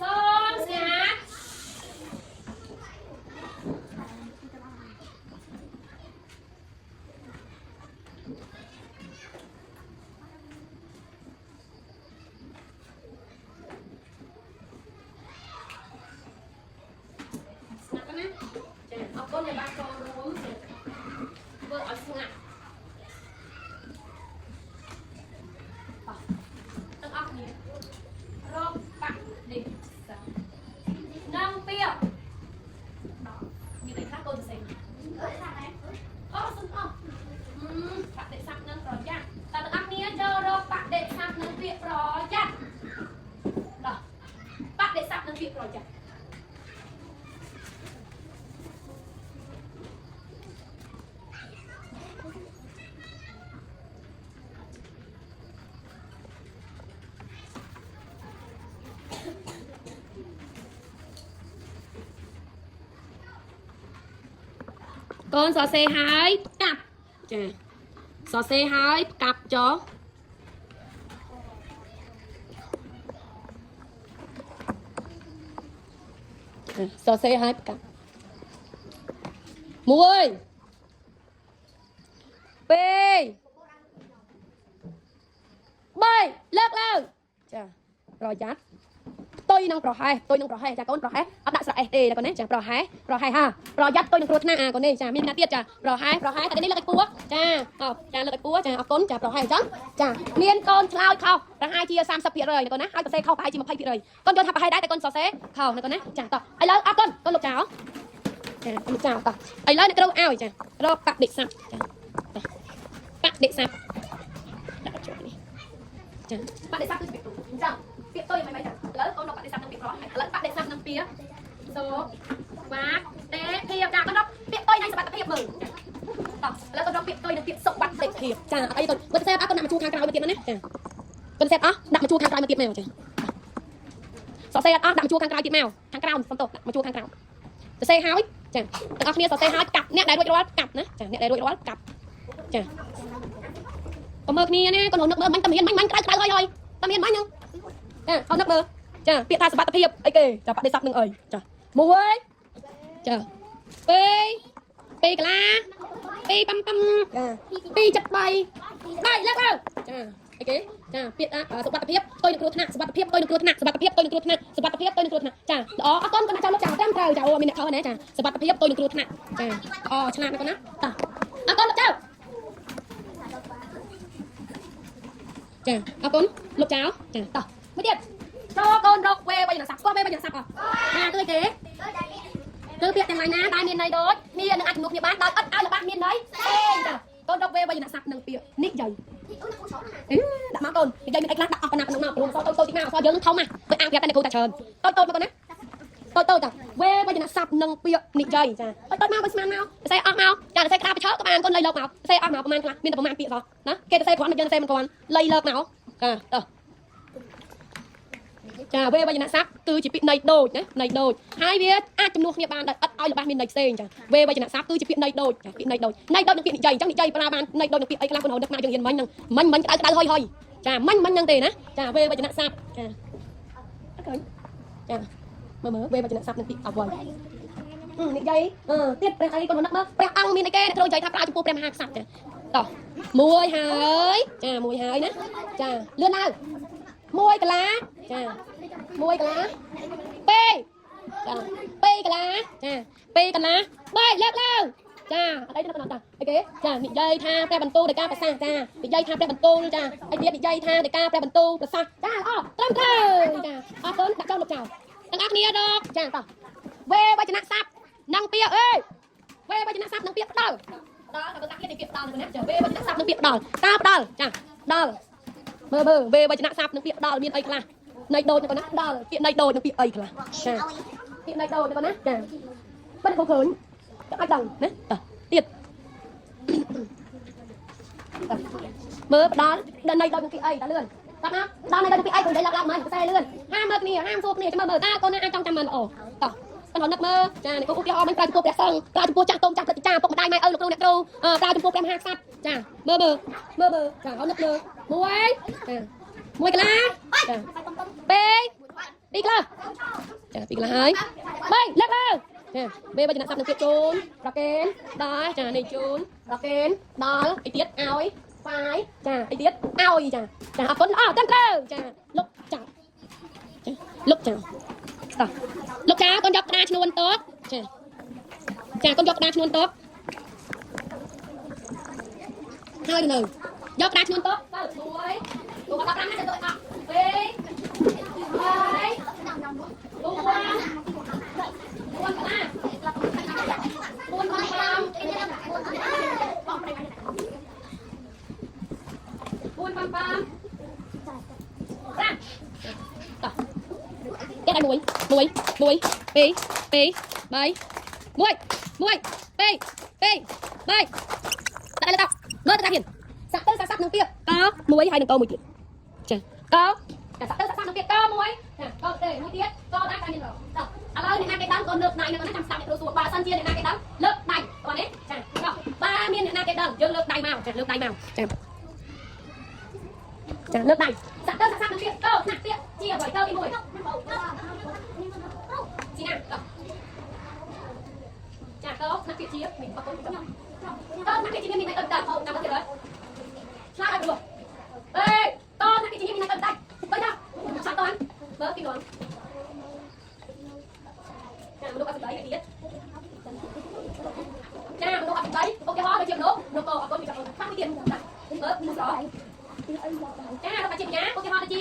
សូមស្ងាត់ស្ងាត់ណាចាអរគុណដែលបានចូលរួមចាធ្វើឲ្យស្ងាត់តោះទាំងអស់គ្នារកបាក់នេះសានឹងពីមានតែខ្លះកូនសរសេរអូសុំអស់បដិស័ព្ទនឹងប្រយ័ត្នតើទាំងអស់គ្នាចូលរកបដិស័ព្ទនឹងពាក្យប្រយ័ត្នដោះបដិស័ព្ទនឹងពាក្យប្រយ័ត្ន កូនសរសេរហើយកាប់ចាសរសេរហើយផ្កាប់ចុះសរសេរហើយផ្កាប់មួយពីរបីលើកឡើងចាប្រយ័ត្នផ្ទុយនឹងប្រហែសផ្ទុយនឹងប្រហែសចាកូនប្រហែសអត់ដាក់ស្រៈអេសទេណាកូនណាចាប្រហែសប្រហែសហាប្រយ័ត្នផ្ទុយនឹងគ្រោះថ្នាក់អាកូននេះចាមានណាទៀតចាប្រហែសប្រហែសតែនេះលើកឲ្យពោះចាអបចាលើកឲ្យពោះចាអរគុណចាប្រហែសអញ្ចឹងចាមានកូនឆ្លើយខុសប្រហែលជា30%ណាកូនណាហើយសរសេរខុសប្រហែលជា20%កូនយល់ថាប្រហែលដែរតែកូនសរសេរខុសណាកូនណាចាតោះឥឡូវអរគុណកូនលោកចៅចាកូនលោកចៅតោះឥឡូវអ្នកគ្រូឲ្យចារកបដិស័ព្ទចាតោះបដិស័ព្ទដាក់ចូលនេះចាបដិស័ព្ទគឺពាក្យអញ្ចឹងពាក្យទុយមិនមិនចាឥឡូវកូនរកបដិស័ព្ទនឹងពាក្យប្រឥឡូវបដិស័ព្ទនឹងពាក្យសូវ៉ាតេភាពចាកូនរកពាក្យទុយនៃសុវត្ថិភាពមើលតោះឥឡូវកូនរកពាក្យទុយនឹងពាក្យសុវត្ថិភាពចាអត់អីកូនមើលសេតអត់កូនដាក់មកជួរខាងក្រោយមកទៀតណាចាកូនសេតអស់ដាក់មកជួរខាងក្រោយមកទៀតមកចាសរសេរអត់អស់ដាក់មកជួរខាងក្រោយទៀតមកខាងក្រោមសុំទោសដាក់មកជួរខាងក្រោមសរសេរហើយចាទាំងអស់គ្នាសរសេរហើយកាប់អ្នកដែលរួចរាល់កាប់ណាចាអ្នកដែលរួចរាល់កាប់ចាកុំមើលគ្នាណាកូននឹកមើលមិញតែមានមិញមិញក្រៅក្រៅហើយហើយតែមានមិញហ្នឹងចាអត់នឹកមើលចាពាក្យថាសុវត្ថិភាពអីគេចាបដិស័ព្ទនឹងអីចាមួយចាពីរពីរកន្លាពីរប៉ាំប៉ាំចាពីរចិត្តបីបីលើកឡើងចាអីគេចាពាក្យថាសុវត្ថិភាពផ្ទុយនឹងគ្រោះថ្នាក់សុវត្ថិភាពផ្ទុយនឹងគ្រោះថ្នាក់សុវត្ថិភាពផ្ទុយនឹងគ្រោះថ្នាក់សុវត្ថិភាពផ្ទុយនឹងគ្រោះថ្នាក់ចាល្អអរគុណកូនចាលោកចាត្រឹមត្រូវចាអូមានអ្នកខុសណាចាសុវត្ថិភាពផ្ទុយនឹងគ្រោះថ្នាក់ចាល្អឆ្លាតណាស់កូនណាតោះអរគុណលោកចៅចាអរគុណលោកចៅចាតោះមួយទៀតចូលកូនរកវេវយនស័ព្ទស្គាល់វេវយនស័ព្ទអត់ណាគឺអីគេគឺពាក្យទាំងឡាយណាដែលមានន័យដូចគ្នានឹងអាចជំនួសគ្នាបានដោយឥតឲ្យល្បាស់មានន័យផ្សេងចាកូនរកវេវយនស័ព្ទនឹងពាក្យនិយាយ អឺដាក់មកកូននិយាយមានអីខ្លះដាក់អស់ប៉ុណ្ណាប៉ុណ្ណឹងមកព្រោះអសតូចតូចតិចមកអសយើងនឹងធំណាស់ដូចអាងប្រាប់តែអ្នកគ្រូតាច្រើនតូចតូចមកកូនណាតូចតូចតាវេវយនស័ព្ទនឹងពាក្យនិយាយចាតូចតូចមកកូនស្មានមកសរសេរអស់មកចាសរសេរក្តារប្រឈើក៏បានកូនលៃលើកមកសរសេរអស់មកប្រហែលខ្លះមានតែប្រហែលពាក្យសោះណាគេសរសេរគ្រាន់តែយើងសរសេរមិនគ្រាន់លៃលើកមកចាតោះចាវេវយនស័ព្ទគឺជាពាក្យន័យដូចណាន័យដូចហើយវាអាចជំនួសគ្នាបានដោយឥតឲ្យល្បះមានន័យផ្សេងចាវេវយនស័ព្ទគឺជាពាក្យន័យដូចចាពាក្យន័យដូចន័យដូចនឹងពាក្យនិយាយអញ្ចឹងនិយាយប្រើបានន័យដូចនឹងពាក្យអីខ្លះកូននឹកមកយើងរៀនមិញហ្នឹងមិញមិញក្តៅក្តៅហុយហុយចាមិញមិញហ្នឹងទេណាចាវេវយនស័ព្ទចាអត់ឃើញចាមើលមើលវេវយនស័ព្ទនឹងពាក្យអ្វីនិយាយអឺទៀតព្រះអីកូននឹកមើលព្រះអង្គមានអីគេអ្នកគ្រូនិយាយថាប្រើចំពោះព្រះមហាក្សត្រចាតោះមួយហើយចាមួយហើយណាចាលឿនឡើងមួយកន្លាចាមួយកន្លាពីរចាពីរកន្លាចាពីរកន្លាបីលើកឡើងចាអត់អីទេណាតាអីគេចានិយាយថាព្រះបន្ទូលដោយការប្រសាសន៍ចានិយាយថាព្រះបន្ទូលចាអីទៀតនិយាយថាដោយការព្រះបន្ទូលប្រសាសន៍ចាល្អត្រឹមត្រូវចាអរគុណដាក់ចោលលុបចោលទាំងអស់គ្នារកចាតោះវេវចនៈស័ព្ទនិងពាក្យអេវេវចនៈស័ព្ទនិងពាក្យផ្ដល់ផ្ដល់តែបើតាគ្នាពាក្យផ្ដល់ណាចាវេវចនៈស័ព្ទនិងពាក្យផ្ដល់តើផ្ដល់ចាផ្ដល់មើលមើលវេវចនៈស័ព្ទនិងពាក្យផ្ដល់មានអីខ្លះន័យដូចណាកូនណាផ្ដល់ពាក្យន័យដូចនិងពាក្យអីខ្លះចាពាក្យន័យដូចណាកូនណាចាមិនខុសឃើញអាចដឹងណាតោះទៀតមើលផ្ដល់ដល់ន័យដូចនឹងពាក្យអីតើលឿនតោះណាដល់ន័យដូចនឹងពាក្យអីកូននិយាយឡើងឡើងមកខ្សែលឿនហាមមើលគ្នាហាមសួរគ្នាចាំមើលមើលតើកូនណាអាចចង់ចាំបានល្អតោះកូននឹកមើលចានេះឧទាហរណ៍មិនប្រើចំពោះព្រះសង្ឃប្រើចំពោះចាស់ទុំចាស់ព្រឹទ្ធាចារ្យពុកម្ដាយម៉ែឪលោកគ្រូអ្នកគ្រូប្រើចំពោះព្រះមហាក្សត្រចាមើលមើលមើលមើលចាអត់នឹកមើលមួយចាមួយកន្លាចាពីរពីរកន្លាចាពីរកន្លាហើយបីលើកឡើងចាវេវចនៈស័ព្ទនឹងពាក្យជូនប្រកេនដល់ចានេះជូនប្រកេនដល់អីទៀតឲ្យហ្វាយចាអីទៀតឲ្យចាចាអរគុណល្អត្រឹមត្រូវចាលុកចាចាលុកចាតោះលោកចាកូនយកក្តារឈ្នួនតបចាចាកូនយកក្តារឈ្នួនតបហើយនៅយកក្តារឈ្នួនតបទៅមួយទូ15ណាទៅអស់ពីរបី4 4កន្លា4 5 4 5 5តោះទៀតឲ្យ1 1 1 2 2 3 1 1 2 2 3ដាក់លើតមើលទៅតាហ៊ានសាក់ទៅសាក់សាក់នឹងពាក្យកមួយហើយនឹងកមួយទៀតចាកចាសាក់ទៅសាក់សាក់នឹងពាក្យកមួយចាកទេមួយទៀតកដែរតែមានរតោះឥ ឥឡូវអ្នកណាគេដឹងកូនលើកដៃនៅណាចាំស្ដាប់អ្នកគ្រូសួរបើសិនជាអ្នកណាគេដឹងលើកដៃបងនេះចាបើមានអ្នកណាគេដឹងយើងលើកដៃមកចាលើកដៃមកចាចាលើកដៃសាក់ទៅសាក់សាក់នឹងទៀតទៅថ្នាក់ទៀតជាអ្វីទៅទី1ជីណាចាទៅថ្នាក់ទៀតជាមានអរគុណខ្ញុំទៅថ្នាក់ទៀតជាមានន័យទៅដល់ចាំទៅទៀតហើយឆ្លើយឲ្យព្រោះអេតថ្នាក់ទៀតជាមានន័យទៅដល់ទៅដល់សាក់តមើលពីកូនចាមនុស្សអត់ស្ដីទៀតចាមនុស្សអត់ស្ដីឧទាហរណ៍ដូចជាមនុស្សមនុស្សកអរគុណពីចាំខាងមួយទៀតចាមើលមួយស្រចាដល់ជាបញ្ញាឧទាហរណ៍ដូចជា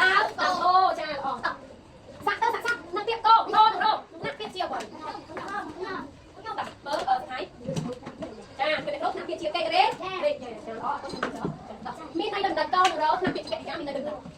ដើមអូចាល្អសាក់ទៅសាក់សាក់នឹងទៀតកោតនឹងរោណាក់ទៀតជាអ្វីតាមើលអឺថ្ងៃចាពេលរោណាក់ទៀតជាកេរ៉េចាល្អអរគុណមានន័យដល់កោនឹងរោណាក់ទៀតជាកិរិយាមានន័យដល់